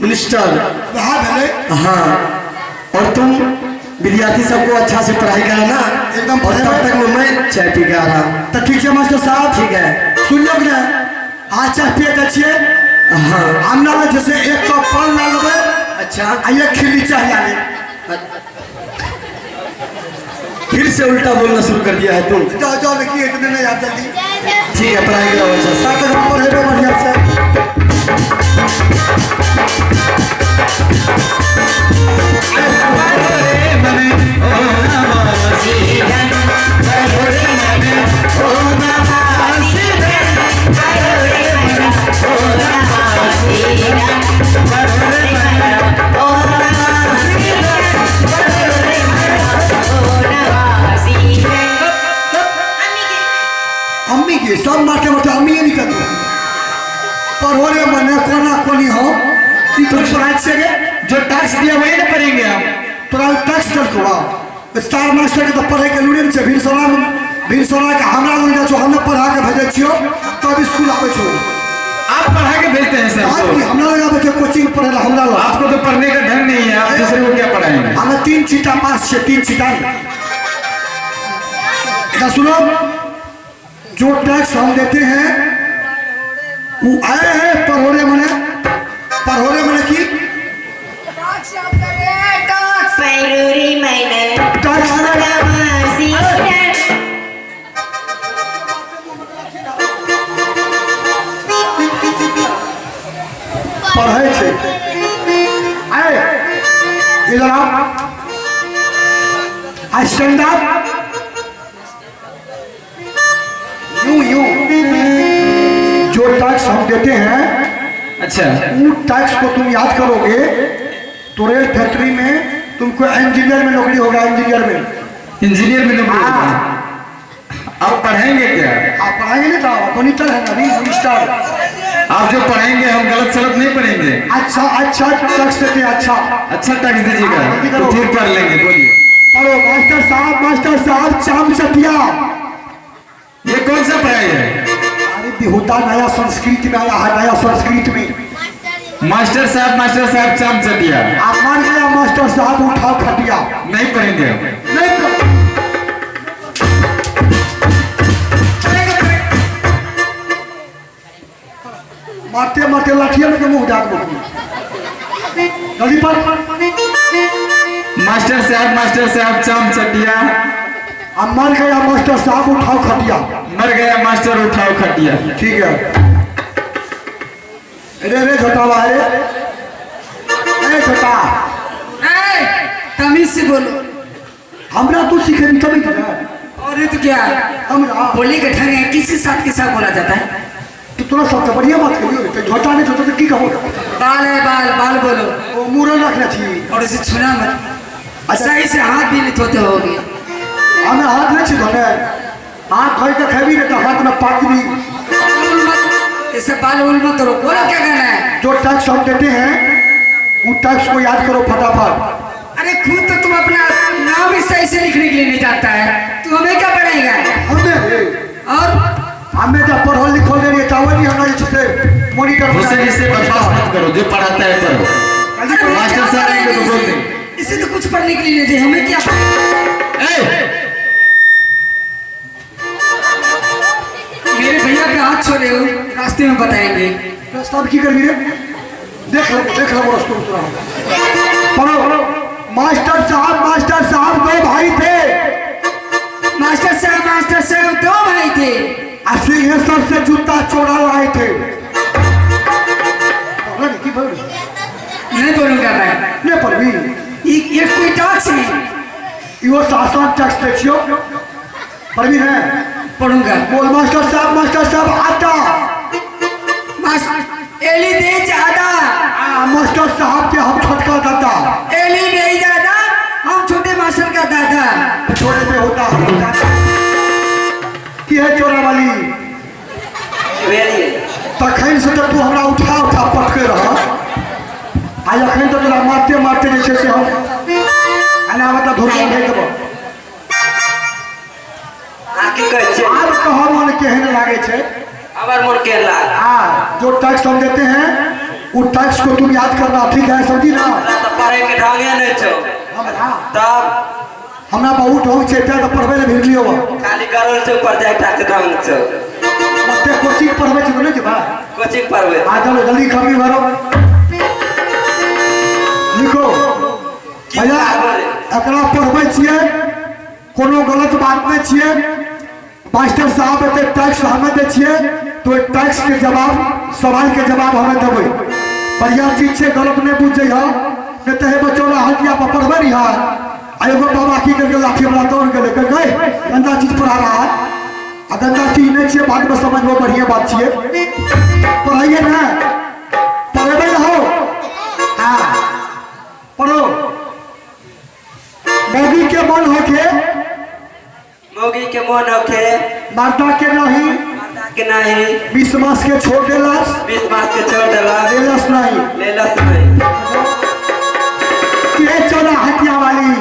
Minister. वएह भेलै। हाँ, और तुम विद्यार्थी सबको अच्छा से पढ़ाई कराना एकदम और तब पढ़ेबै। तक में मैं चाय पी के आ रहा हूँ। तऽ ठीक छै मास्टर साहब। ठीक है। सुनियौ कि नहि, अहाँ चाय पिए जाइ छियै। हाँ। हमरा लग जे छै एक कप पान लए लेबै। अच्छा। आ एक खिल्ली चाय लए लेब। फिर से उल्टा बोलना शुरू कर दिया है तुम। जाओ जाओ, देखिए इतने नहीं आप जल्दी। ठीक है, पढ़ाई कराओ अच्छा से। सात तक पढ़ेबै बढ़िया से। अम्मी के सब माटे माटे अम्मी निकल पढ़ो रे मने कोना कोनी हो की तोर पढ़ाई छियै गे? जो टैक्स दिया वही ना पढ़ेंगे हम। तोरा टैक्स देलकौ हँ? स्टार मास्टर के तऽ पढ़े के लूरे नहि छै। भिनसरा भिनसरा के हमरा लग जाइ छौ, हमे पढ़ा के भेजै छियौ तब स्कूल आबै छौ। आप पढ़ा के भेजते हैं सर आप को? की हमरा लग आबै छै कोचिंग पढ़े ला हमरा लग। आपको तो पढ़ने का ढंग नहीं है, आप दूसरे को क्या पढ़ाएंगे? हमे 3 चीटा पास छै, 3 चीटा। इधर सुनो, जो टैक्स हम देते हैं वो आए हैं पढ़ोरे मने, पढ़ोरे मने की पैरोरे मैंने टैक्स। पढ़ै छै। आए इधर आओ, I stand up. यूं यूं जो टैक्स हम देते हैं, अच्छा, वो टैक्स को तुम याद करोगे तो रेल फैक्ट्री में तुमको इंजीनियर में नौकरी होगा। इंजीनियर में। इंजीनियर में नौकरी होगा। आप पढ़ाएंगे क्या? आप पढ़ाएंगे नहीं तो मॉनिटर है ना, मिनिस्टर। आप जो पढ़ाएंगे हम गलत सलत नहीं पढ़ेंगे। अच्छा अच्छा टैक्स देते हैं, अच्छा अच्छा टैक्स दीजिएगा हाँ, जल्दी करो। तो फिर पढ़ लेंगे। बोलिए। पढ़ो। मास्टर साहब, मास्टर साहब, चाम चटिया। ये कौन सा पढ़ाई है? अरे बेहुदा नया संस्कृत में आया है, नया संस्कृत में। मास्टर साहब, मास्टर साहब, चाम चटिया। आप मान गया मास्टर साहब, उठाओ खटिया। नहीं पढ़ेंगे हम। नहीं पढ़- मारते मारते लाठिया में के मुंह डाल दो। जल्दी पर। मास्टर साहब, मास्टर साहब, चाम चटिया। अब मर गया मास्टर साहब, उठाओ खटिया। मर गया मास्टर, उठाओ खटिया। ठीक है। अरे रे छोटा, अरे अरे छोटा। ए, तमीज से बोलो। हमरा तू सीखे नहीं तमीज है। और ये तो क्या हमरा बोलने का ढंग है, किसके साथ कैसा बोला जाता है? तो तोरा सबसे बढ़िया बात कहियो तो झोटा नहीं छोटा तो की कहो? बाल है बाल, बाल बोलो। ओ मुरन रखने छी। और इसे छूना मत। अच्छा। सही से हाथ भी नहीं धोते होगे। हमें हाथ नहीं छी धोने, हाथ धोई के खेबी नहीं तो हाथ में पाकबी। उल मत, ऐसे बाल उल मत करो। बोलो क्या कहना है? जो टैक्स हम देते हैं वो टैक्स को याद करो फटाफट। अरे खुद तो तुम अपना नाम ही सही से लिखने के लिए नहीं जानता है, तू हमें क्या पढ़ाएगा? हमें और हमें जब पढ़ल लिखल नहीं रहिए तब नहीं हमरा जे छै से मॉनिटर हुसैन इससे बकवास मत करो, जो पढ़ाता है पढ़ो। अरे मास्टर क्या साहब आएंगे तो पढ़ाएंगे बोल इसे? देंगे। इसे तो कुछ पढ़ने के लिए नहीं चाहिए, हमें क्या ए! मेरे भैया पे हाथ छोड़े हो, रास्ते में बताएंगे। रास्ता में की करबी रे? देख लो, देख लो रास्ता में तोरा। पढ़ो। मास्टर साहब, मास्टर साहब, दो भाई थे। मास्टर साहब, मास्टर साहब, दो भाई थे। आ सिंहेश्वर से जूता चोरा लाए थे। पढ़ो रे, की पढ़ो? नहीं बोलूंगा मैं। नहीं पढ़बी? ये कोई टैक्स नहीं। इहो आसान टैक्स दै छियौ, पढ़बी ने? पढ़ूंगा। बोल। मास्टर साहब, मास्टर साहब, आटा। मास्टर एली दे ज्यादा। आ, मास्टर साहब के हम छोटका दादा। एली नहीं दादा, हम छोटे मास्टर का दादा। छोटे पे होता है की है चोरा वाली। तखन से तऽ तू हमरा उठा उठा पटके रह, आ अखन तऽ तोरा मारते मारते जे छै से हम एना मतलब धोखा भेज देबो। आ की कहै छियै? आब कह मन केहन लागै छै? आबर मन केहन लागल? आ जो टैक्स हम देते हैं वो टैक्स को तुम याद करना, ठीक है समझी ना? तोरा तऽ पढ़ै के ढंगे नहि छौ। हमरा तब हमरा बहुत ढंग छै, तें तऽ पढ़बै लए भेजलियौ हँ। खाली गरोल चौक पर जाय टा के ढंग छौ। ओते कोचिंग पढ़बै छै तऽ नहि जेबै? कोचिंग पढ़बै। आ चलो जल्दी कॉपी भरो, लिखो भैया। एकरा पढ़बै छियै, कोनो गलत बात नहि छियै। मास्टर साहब एते टैक्स हमे दै छियै तो ओहि टैक्स के जवाब, सवाल के जवाब हमे देबै। बढ़िया चीज छै, गलत नहि बुझ जइह, नहि तऽ हे बचौला हटिया पर पढ़बै रहिह आ एगो बाबा की करके लाठी वाला दौड़ गेलै, कहै गंदा चीज पढ़ा रहा है। आ गंदा चीज नहि छियै, बादमे समझबो, बढ़िया बात छियै। पढ़ाइए ने, पढ़ेबै रहो। हाँ पढ़ो। मौगी के मन होके, मौगी के मन होखे, मर्दा के नहीं, मर्दा के नहीं, 20 मास के छोड़ देलस, 20 मास के छोड़ देलस, लेलस नहीं, लेलस नहीं। के चला हटिया वाली?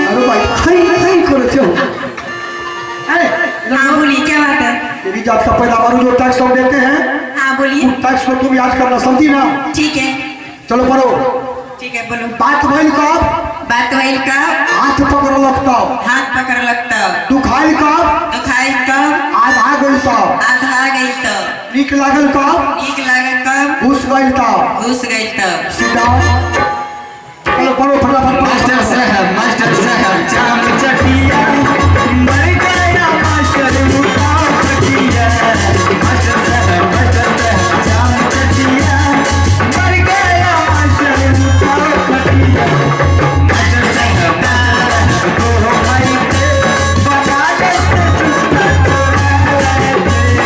अरे भाई हाय हाय करो छो। हाँ बोलिए, क्या बात है? तेरी जात का पैदावार जो टैक्स हम देते हैं। हाँ बोलिए। टैक्स को तुम याद करना, समझी ना? ठीक है। चलो पढ़ो। ठीक है बोलो। बात भइल कब? बात भइल कब? हाथ पकड़लक तब। हाथ पकड़लक तब। दुखाइल कब? दुखाइल कब? आधा गइल तब। आधा गइल तब। नीक लागल कब? नीक लागल कब? घुस गइल तब। घुस गइल तब। सीधा चलो पढ़ो फटाफट। मास्टर साहब, मास्टर साहब, जाम चटिया, मर गया मास्टर उठाओ खटिया। मास्टर साहब, मास्टर साहब, जाम चटिया, मर गया मास्टर उठाओ खटिया। मास्टर साहब, मास्टर साहब, दो भाई थे, बनारस से जूता चुरा लाए थे।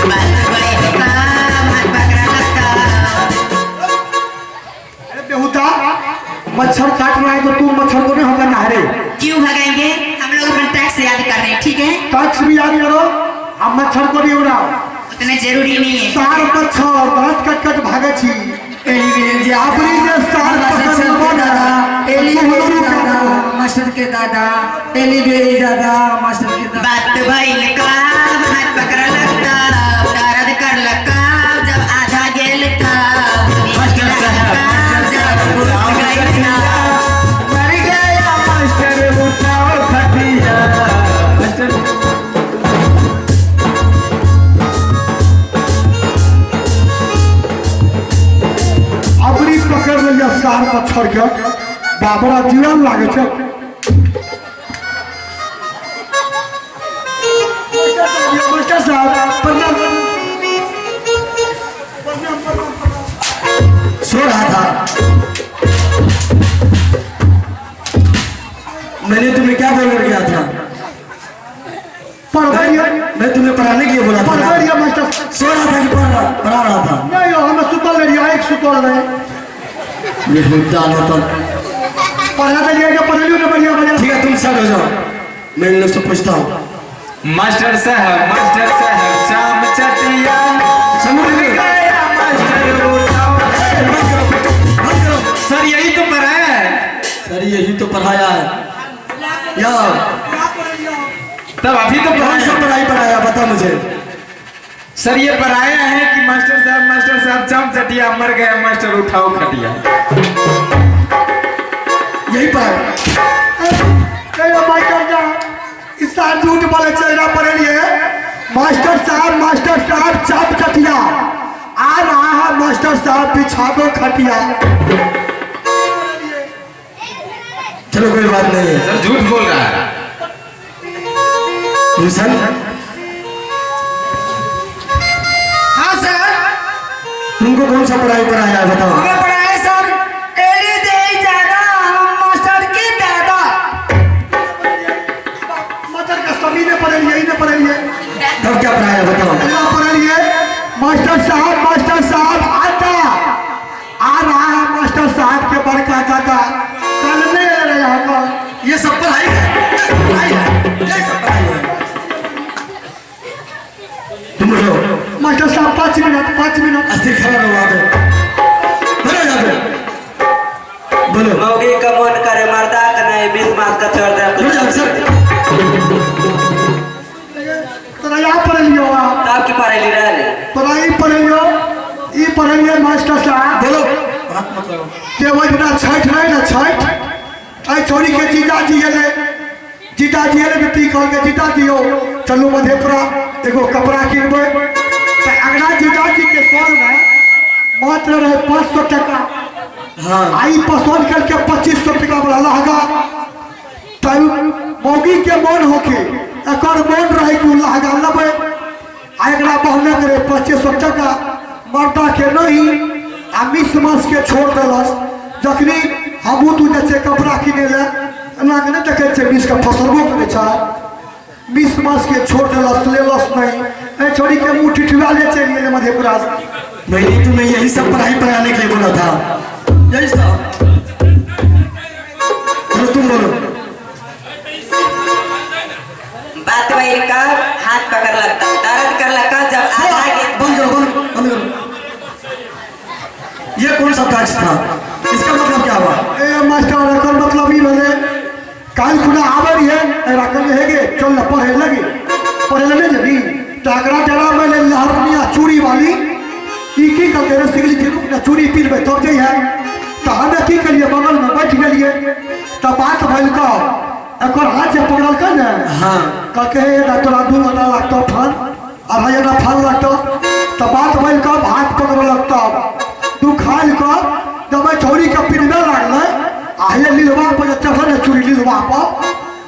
बात भइल कब? हाथ पकड़लक तब। अरे बेहुदा, मच्छर काट रहा है तो तुम मच्छर को नहीं होगा नहरे। क्यों भगाएंगे? हम लोग अपना टैक्स याद कर रहे हैं, ठीक है? टैक्स भी याद करो हम मच्छर को भी उड़ाओ। उतना जरूरी नहीं है। सार मच्छर दांत कट कट भागे छी। आपरी जे सार पकड़ लेबो ना, एली तो बेरी रुक दादा, मास्टर के दादा, एली बेरी दादा, मास्टर के दादा। बात भइल कब? हाथ पकड़लक तब। दर्द करलक कब? जब आधा गेल तब। नीक मास्टर लागल साहब, कब? मास्टर जब साहब, घुस जाम गइल चटिया, तब। मर गया मास्टर उठाओ खटिया। मास्टर अबरी पकड़ लिया सार मच्छर के, बाबरा जीवन लागे छै। मास्टर साहब प्रणाम। सो रहा था। मैंने तुम्हें क्या बोल गया था? पढ़बै रहियै। मैं तुम्हें पढ़ाने के लिए बोला था। पढ़बै रहियै मास्टर। सो रहा था कि पढ़ा रहा था? नहीं हो, हमें सुतल रहियै, एक सुतल रहे। बेहुदा तो पढ़ा देलियै के पढ़लियो ने बढ़िया बढ़िया। ठीक है, तुम सर हो जाओ, मैं इन लोग से पूछता हूँ। मास्टर साहब, मास्टर साहब, जाम चटिया, समझ मर गए? गया मास्टर उठाओ। बंद करो, बंद करो। सर यही तो पढ़ाया है। सर यही तो पढ़ाया है यार। तब अभी तो कौन पढ़ाया। सा पढ़ाई पढ़ाया बता मुझे। सर ये पढ़ाया है कि मास्टर साहब, मास्टर साहब, जाम चटिया, मर गया मास्टर उठाओ खटिया। यही पढ़ाया? मास्टर साहब, इस साल झूठ बोले चेहरा पढ़लिए। मास्टर साहब, मास्टर साहब, चाप चटिया, आ रहा है मास्टर साहब, बिछा दो खटिया। चलो कोई बात नहीं है। सर झूठ बोल रहा है। भूषण। हाँ सर। तुमको कौन सा पढ़ाई पढ़ाया है बताओ। हमें पढ़ाया सर एली देई दादा, हम मास्टर के दादा। मदर का समी ने पढ़लिए, ई ने पढ़लिए। तब क्या पढ़ाया बताओ। अल्लाह पढ़लिए। मास्टर साहब, मास्टर साहब, आता आ रहा है मास्टर साहब के बड़का दादा, कल नहीं आ रहा यहाँ पर। ये सब पढ़ाई है, ये सब पढ़ाई है, ये सब पढ़ाई है। तुम उठो। मास्टर साहब 5 मिनट, 5 मिनट। अस्थिर खड़ा रहो वहाँ पे, बोलो यहाँ पे बोलो। मौगी का मन करे मर्दा के नहीं, 20 मास का छोड़ दे। बोलो जाओ सर। तोरा यहाँ पढ़लियो आ। बताओ। के ओहिदिना छठि रहै ने, छठि, एहि छौड़ीके जीजाजी एलै, जीजाजी एलै तऽ की कहलकै, जीजाजी यौ चलू मधेपुरा एगो कपड़ा किनबै। तऽ अगला जीजाजीके संगमे मात्र रहै 500 टका। हाँ। आई पसंद करके 2500 टका वाला लहंगा। तब मौगी के मन होके एकर मन रहे कि उ लहंगा लेबै, आ एकरा बहने करे 2500 टका, मर्दा के नहीं, आ मिस मास के छोड़ देलस। जखनी हमहूँ तू जाइ छियै कपड़ा किनै लए, एना के नहि देखै छियै मिस के फसलबो करै छै, मिस मास के छोड़ देलस, लेलस नहीं। एहि छोड़ी के मुँह ठिठुआ ले चलि गेलै मधेपुरा से। मैंने तुम्हें यही सब पढ़ाई पढ़ाने के लिए बोला था, यही सब। चलो तुम बोलो। बात वही का हाथ पकड़ लगता दर्द कर लगा जब आधा गेल। बंद करो, बंद बंद करो। ये कौन सा टैक्स था, इसका मतलब क्या हुआ? ए मास्टर, एकर मतलब ई भेलै, काल्हि खुना आबै रहियै, एकरा कहलियै हे गे चल ने पढ़े लगे, पढ़े लए नहि जेबही? तऽ एकरा डरा में ले लहरनिया चूड़ी वाली, ई की कहलकै रे सिगली जी रुक ने चूड़ी पीलबै तब जइहे। तऽ हमे की केलियै, बगलमे बैठ गेलियै। तऽ बात भेल कऽ एकर हाथ जे पकड़लकै ने, हाँ। कहलकै हे ना तोरा 2 आना लगतौ फान, 2.5 आना फान लगतौ। तऽ बात भेल कऽ हाथ पकड़लक तब दुखायल कऽ जब एहि छौड़ीके पिनबे लागलै, आ हे लीलवा पर जे चढ़ल ने चूड़ी, लीलवा पर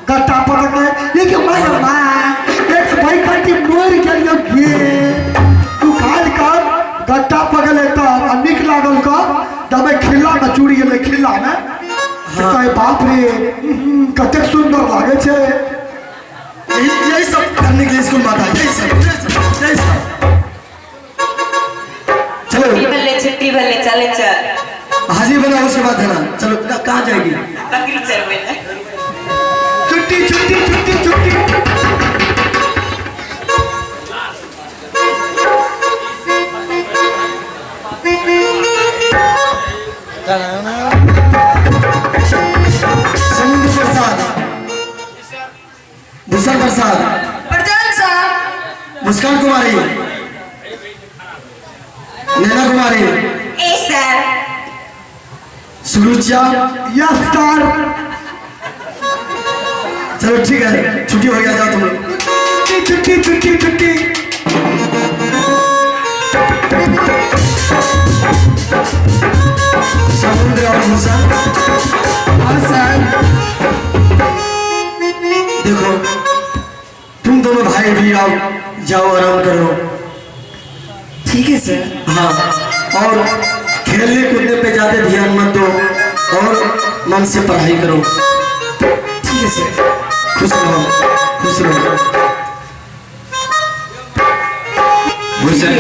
गट्टा पटकलै, ये के माय माय एक भाई कंटी मरि गेलियो गे। दुखायल कऽ गट्टा पकड़ले तब आ नीक लागल कऽ जब एहि खिल्ला में चूड़ी एलै खिल्ला में, तऽ कहै बाप रे कतेक सुन्दर लागै छै। यही यही सब करने के लिए स्कूल में आता है, यही सब, यही सब, यही सब। चलो छुट्टी भेलै, छुट्टी भेलै, चलै चल। हाजिर बनाओ उसके बाद है ना। चलो कहाँ जाएगी? बकरी चरबै लए। छुट्टी छुट्टी छुट्टी छुट्टी। समुद्र प्रसाद, भूषण प्रसाद, प्रधान साहब, मुस्कान कुमारी, नैना कुमारी, ए सर, सुरुचा, यस सर। चलो ठीक है, छुट्टी हो गया, जाओ तुम लोग। छुट्टी छुट्टी छुट्टी। समुद्र और भूषण। हाँ सर। देखो तुम दोनों भाई भी आओ, जाओ आराम करो। ठीक है सर। हाँ, और खेलने कूदने पे ज्यादा ध्यान मत दो और मन से पढ़ाई करो। ठीक है सर। खुश रहो, खुश रहो। भूषण,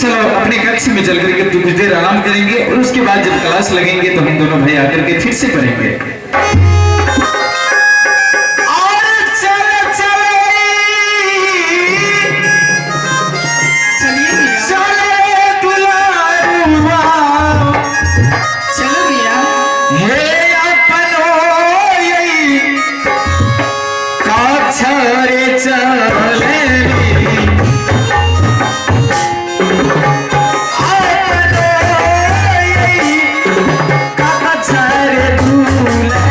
चलो अपने कक्ष में चल करके कुछ देर आराम करेंगे और उसके बाद जब क्लास लगेंगे तो हम दोनों भाई आकर के फिर से पढ़ेंगे। और चल चल चलिए भैया, चले दुलारुआ, चलो भैया। हे अपनो यही काछरे चले, अपनो यही काछरे दुलारुआ।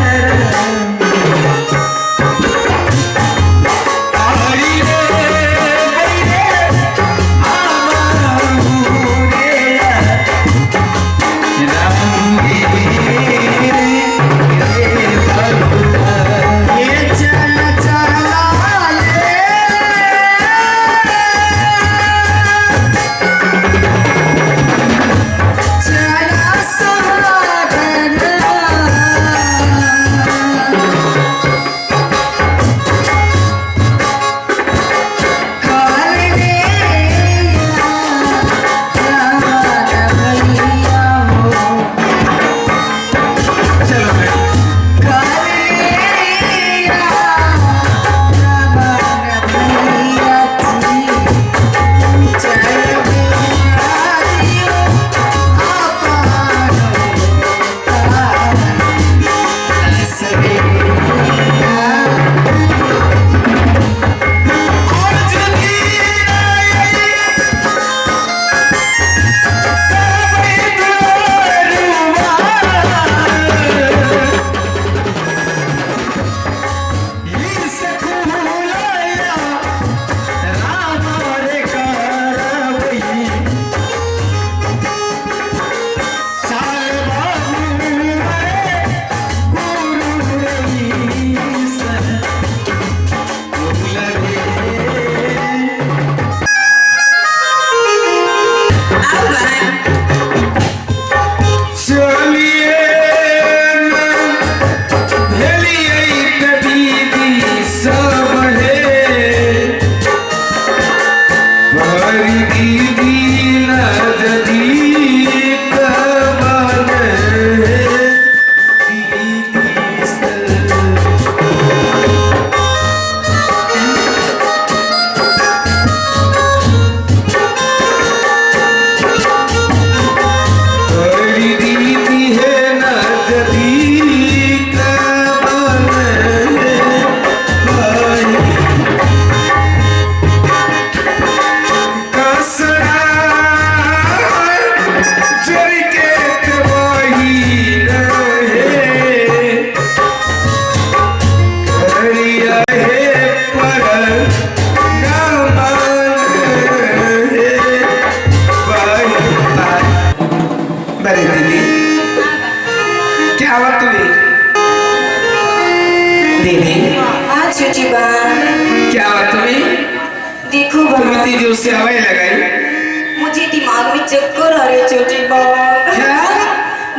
दिमाग में चक्कर आ रहे छोटी बहन। क्या?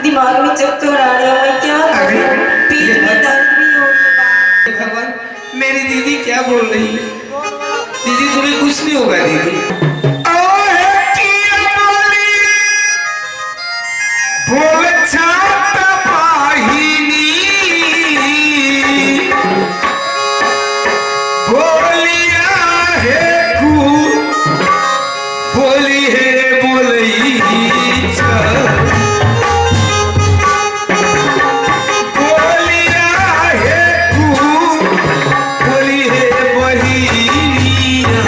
दिमाग में चक्कर आ रहे हैं, मैं क्या अरे, करूं? पेट में दर्द भी हो रहा है। भगवान, मेरी दीदी क्या बोल रही है? दीदी तुम्हें कुछ नहीं होगा दीदी। बोल छाता पाहिनी बोलिया हे कु बोली हे बोलई बोलिया हे कु बोली हे बहिनिया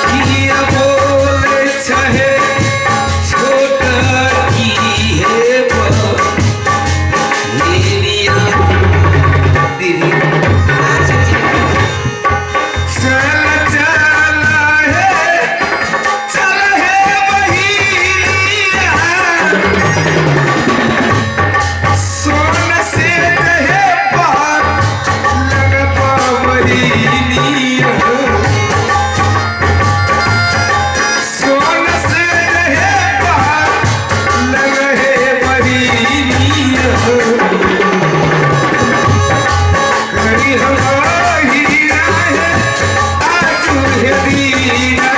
किया बोल छहे छोट की हे बहिनिया। दीदी चल चल हे चल हे बहिनिया सोन से हे पार लग बहिनिया सोन से हे पार लग हे बहिनिया करी हम हीरा है आजू हे दीना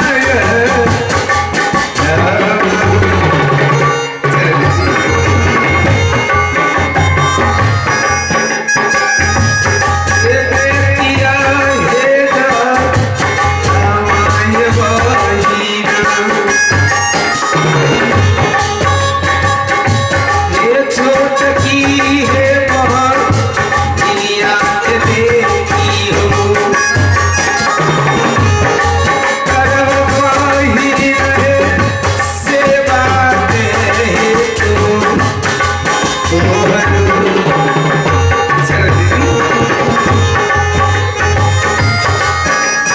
छोट की है बहन दुनिया के देखी हो करब बहिन रे सेवा दे तो तोहर चल दीदी।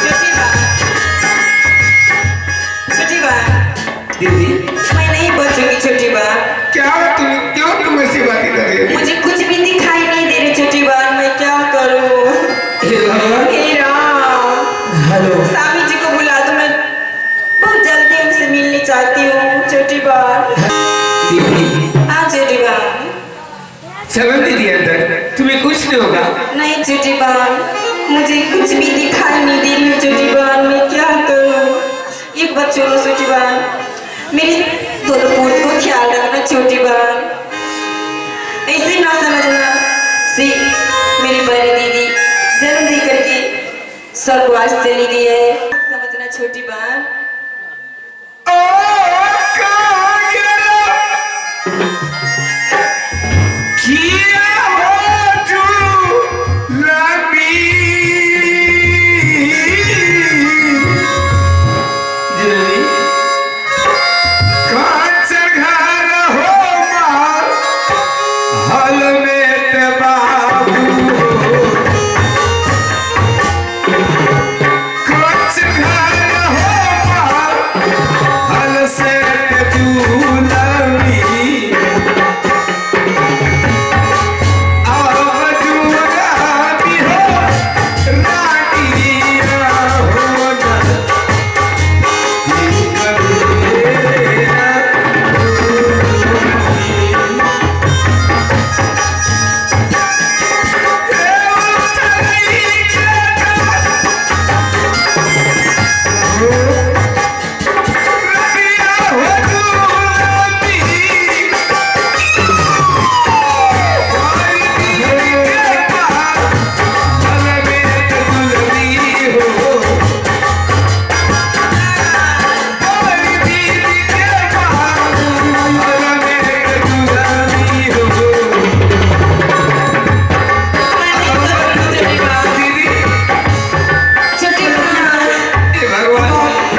छोटी बहन, छोटी बहन, दीदी मैं नहीं बचूंगी छोटी बहन। क्या तुम क्यों तुम ऐसी बातें कर रही हो? मुझे कुछ भी दिखाई नहीं दे रही छोटी बहन, मैं क्या करूं? हे भगवान। हे राम, हेलो स्वामी जी को बुला दो, मैं बहुत जल्दी उनसे मिलनी चाहती हूँ छोटी बहन। दीदी हाँ छोटी बहन। चलो दीदी अंदर, तुम्हें कुछ नहीं होगा। नहीं छोटी बहन, मुझे कुछ भी दिखाई नहीं दे रही है छोटी बहन, मैं क्या करूँ? एक बात सुनो छोटी बहन, मेरी दोनों पुत्र को ख्याल रखना छोटी बहन, ऐसे ना समझना सी मेरी बड़ी दीदी जन्म दे करके स्वर्गवास चली गई है, समझना छोटी बहन। ओ कागरा किया हो जुलाबी जुली कांच घर हो मार हल में ते बाबू हो कांच घर हो मार हल से ते जुलमी आव जुलाबी हो रानिया हो ना मैं नहीं करूँगी छोटी बहन, छोटी बहन।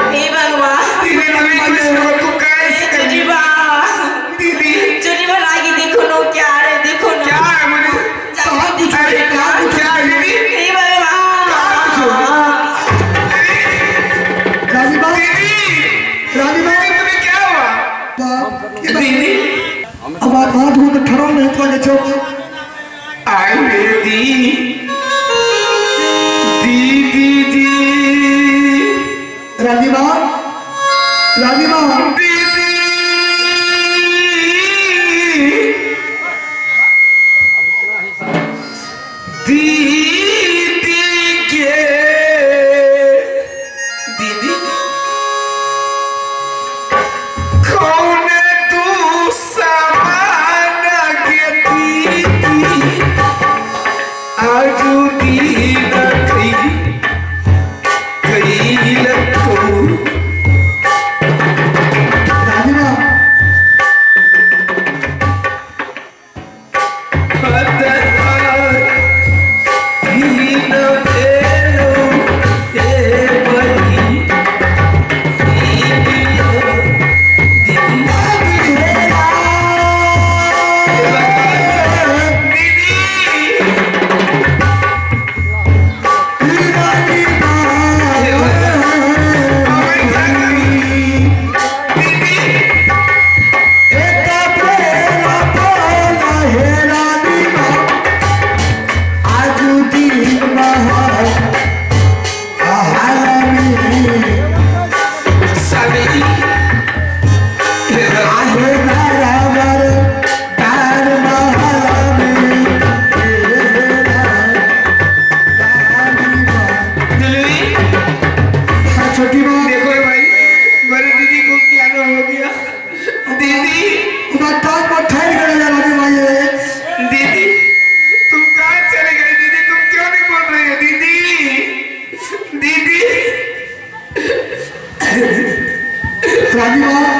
जिम्मेदारी बा।